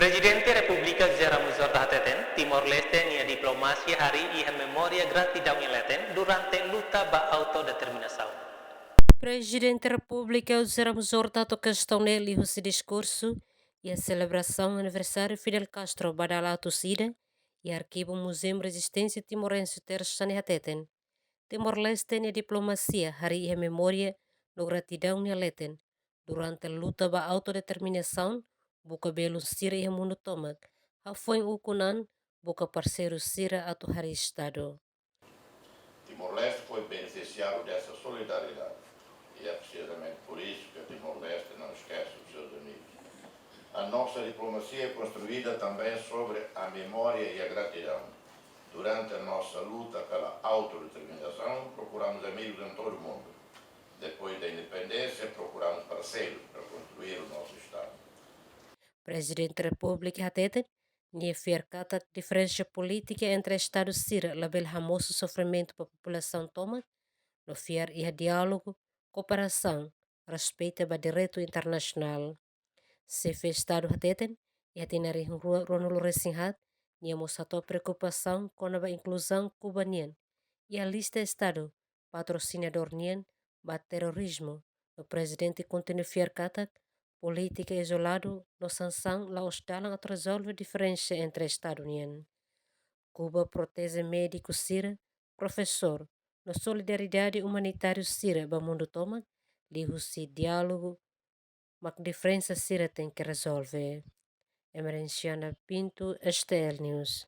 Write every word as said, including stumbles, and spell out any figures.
Prezidente Repúblika José Ramos Horta hateten, Timor-Leste nia diplomasia harii iha memória gratidaun nia leten durante luta ba autodeterminasaun. Prezidente Repúblika José Ramos Horta hato'o kestaun ne'e liuhusi diskursu iha selebrasaun aniversáriu Fidel Castro ba dala atus ida iha Arkivu Muzeu Rezisténsia Timorense, tersa ne'e hateten, Timor-Leste nia diplomasia harii iha memória no gratidaun nia leten durante luta ba autodeterminasaun, buka belun sira iha mundu tomak, hafoin ukun an buka parseiru sira atu harii Estadu. Timor-Leste foi beneficiário dessa solidariedade e é precisamente por isso que Timor-Leste não esquece os seus amigos. A nossa diplomacia é construída também sobre a memória e a gratidão. Durante a nossa luta pela autodeterminação, procuramos amigos em todo o mundo. Depois da independência, procuramos parceiros para construir o nosso Estado. Prezidente Repúblika hateten, nia fiar katak diferensa polítika entre Estadu sira labele hamosu sofrimentu ba populasaun tomak, no fiar iha diálogu, kooperasaun, respeita ba direitu internasionál. Xefe Estadu hateten, iha tinan rihun rua ruanulu-resin-haat, nia mós hato'o preokupasaun kona-ba inkluzaun Kuba nian iha lista Estadu patrosinadór nian ba terrorizmu, no prezidente kontinua fiar katak polítika izoladu no sansaun la'ós dalan atu rezolve diferensa entre Estadu nian. Kuba proteje médiku sira, profesór, no solidariedade umanitáriu sira ba mundu tomak, liuhusi diálogu, mak diferensa sira tenke rezolve. Emerenciana Pinto, S T L News.